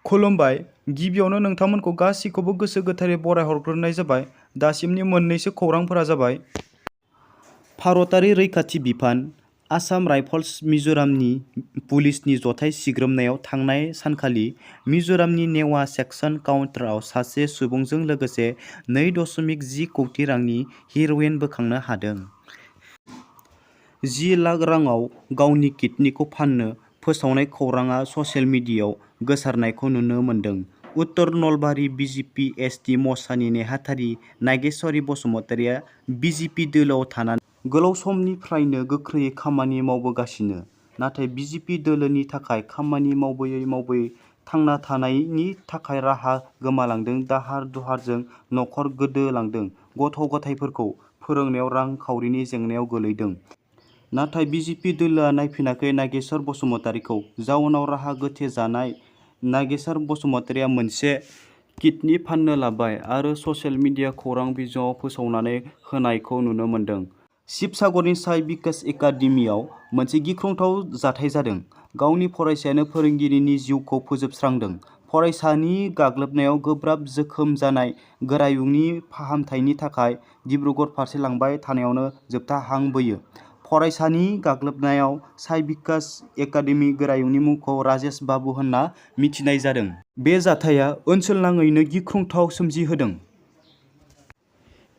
खुलुमबाय। गिबियावनो नोंथांमोनखौ गासैखौबो गोसो गोथारै बराय हरग्रोनाय जाबाय। दासिमनि मोननैसो खौरांफोरा जाबाय। भारतारि रैखाथि बिफान, आसाम राइफल्स मिज'रामनि पुलिसनि जथाय सिग्रोमनायाव थांनाय सानखालि मिज'रामनि नेवा सेक्सन काउन्टाराव सासे सुबुंजों लोगोसे 2.10 कौटि रांनि हेर'इन बोखांनो हादों। 10 लाख राङाव गावनि किडनिखौ फाननो फोसावनाय खौरांआ ससियेल मिडियायाव गोसारनायखौ नुनो मोन्दों। उत्तर नलबारि बिजेपि एसटि मर्चानि नेहाथारि नागेश्वरी बसुमतारीआ बिजेपि दोलोआव थानानै गोलाव समनिफ्रायनो गोख्रोंयै खामानि मावबोगासिनो। नाथाय बिजेपि दोलोनि थाखाय खामानि मावबोयै थांना थानायनि थाखाय राहा गोमालांदों, दाहार-दुहारजों नखर गोदोलांदों, गथ' गथायफोरखौ फोरोंनायाव रां-खावरिनि जेंनायाव गोलैदों। नाथाय बिजेपि दोलोआ नायफिनाखै नागेश्वर बसुमतारीखौ। जाउनाव राहा गोथे जानाय नागेश्वर बसुमतारीआ मोनसे किडनि फाननो लाबाय आरो ससियेल मिडिया खौरां बिजोङाव फोसावनानै होनायखौ नुनो मोन्दों। शिबसागरनि साइ बिकास एकाडेमीआव मोनसे गिख्रंथाव जाथाय जादों। गावनि फरायसायानो फोरोंगिरिनि जिउखौ फोजोबस्रांदों। फरायसानि गाग्लोबनायाव गोब्राब जोखोम जानाय गोरायुंनि फाहामथायनि थाखाय डिब्रुगड़ फारसे लांबाय थानायावनो जोबथा हां बोयो। फरायसानि गाग्लोबनायाव साइ बिकास एकाडेमी गोरायुंनि मुंखौ राजेश बाबू होनना मिथिनाय जादों। बे जाथाया ओनसोलनाङैनो गिख्रंथाव सोमजिहोदों।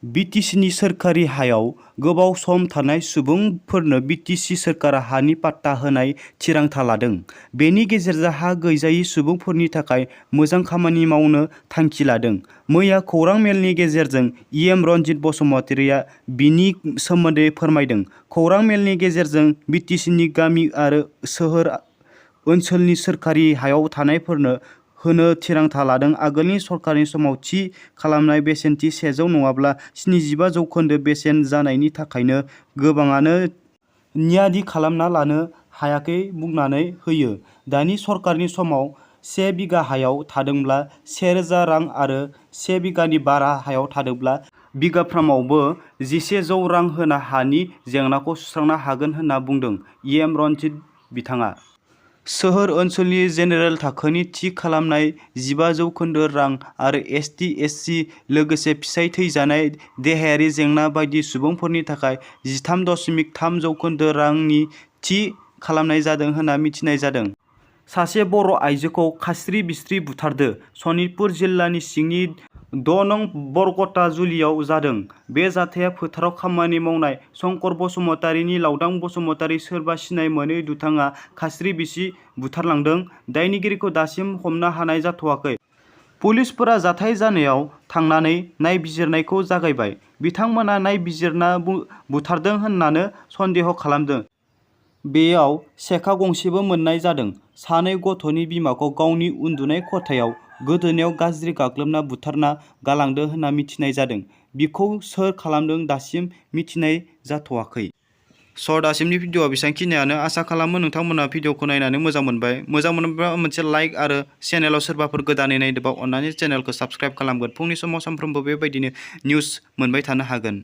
बिटिसिनि सोरखारि हायाव गोबाव सम थानाय सुबुंफोरनो बिटिसि सोरखारा हानि पाट्टा होनाय थिरांथा लादों। बेनि गेजेरजों हा गैजायै सुबुंफोरनि थाखाय मोजां खामानि मावनो थांखि लादों। मैया खौरां मेलनि गेजेरजों इएम रनजित बसुमतारीआ बिनि सोमोन्दै फोरमायदों। खौरां मेलनि गेजेरजों बिटिसिनि गामि आरो सोहोर ओनसोलनि सोरखारि हायाव थानायफोरनो होनो थिरांथा लादों। आगोलनि सरकारनि समाव थि खालामनाय बेसेनथि 100 नङाब्ला 75% बेसेन जानायनि थाखायनो गोबाङानो नियादि खालामना लानो हायाखै बुंनानै होयो। दानि सरकारनि समाव 1 बिगा हायाव थादोंब्ला 1000 रां आरो 1 बिगानि बारा हायाव थादोंब्ला बिगाफ्रामावबो 1100 रां होना हानि जेंनाखौ सुस्रांनो हागोन होनना बुंदों इएम रनजित बिथाङा। सोहोर ओनसोलनि जेनेरेल थाखोनि थि खालामनाय 15% रां आरो एसटि एससि लोगोसे फिसाय थैजानाय, देहायारि जेंना बायदि सुबुंफोरनि थाखाय 13.3% रांनि थि खालामनाय जादों होनना मिथिनाय जादों। सासे बर' आइजोखौ खास्रि-बिस्रि बुथारदो। सनितपुर जिल्लानि सिंनि 6 नं बरकटाजुलियाव जादों। बे जाथाया फोथाराव खामानि मावनाय शंकर बसुमतारीनि लावदां बसुमतारी सोरबा सिनाय मोनै दुथाङा खास्रि-बिस्रि बुथारलांदों। दायनिगिरिखौ दासिम हमनो हानाय जाथ'वाखै। पुलिसफोरा जाथाय जायगायाव थांनानै नायबिजिरनायखौ जागायबाय। बिथांमोना नायबिजिरना बुथारदों होननानो सन्देह खालामदों। बेयाव सेखा गंसेबो मोननाय जादों। सानै गथ'नि बिमाखौ गावनि उन्दुनाय खथायाव गोदोनायाव गाज्रि गाग्लोबना बुथारना गालांदों होनना मिथिनाय जादों। बिखौ सोर खालामदों दासिम मिथिनाय जाथ'वाखै। दासिमनि भिडिअ'आ बेसांखिनियानो। आसा खालामो नोंथांमोना भिडिअ'खौ नायनानै मोजां मोनबाय। मोजां मोनोब्ला मोनसे लाइक आरो चेनेलाव सोरबाफोर गोदानै नायदोंबा अन्नानै चेनेलखौ साबस्क्राइब खालामगोन। फुंनि समाव सानफ्रोमबो बेबायदिनो निउस मोनबाय थानो हागोन।